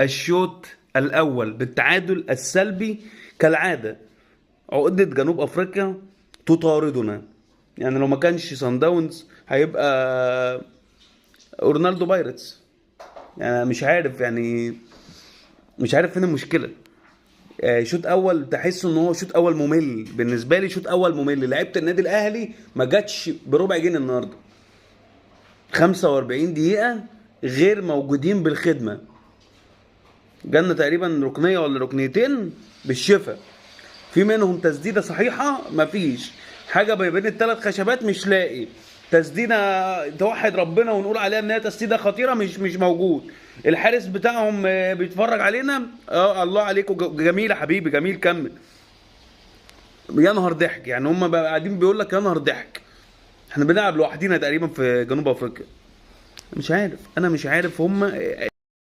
الشوط الاول بالتعادل السلبي كالعادة. عقده جنوب افريقيا تطاردنا، يعني لو ما كانش سان داونز هيبقى اورنالدو بايرتس. يعني مش عارف، يعني مش عارف فين المشكلة. شوط اول تحس ان هو شوط اول ممل بالنسبة لي، شوط اول ممل. لعيبة النادي الاهلي ما جاتش بربع جنيه النهارده، 45 دقيقة غير موجودين بالخدمة. جالنا تقريبا ركنيه ولا ركنيتين بالشفا، في منهم تسديده صحيحه مفيش حاجة بين الثلاث خشبات، مش لاقي تسديده توحد ربنا ونقول عليها ان هي تسديده خطيرة، مش موجود. الحارس بتاعهم بيتفرج علينا، الله عليكم، جميل يا حبيبي، جميل، كمل. يا نهار ضحك، يعني هم بقى قاعدين بيقول لك يا نهار ضحك، احنا بنلعب لوحدينا تقريبا في جنوب افريقيا. مش عارف، انا مش عارف هم.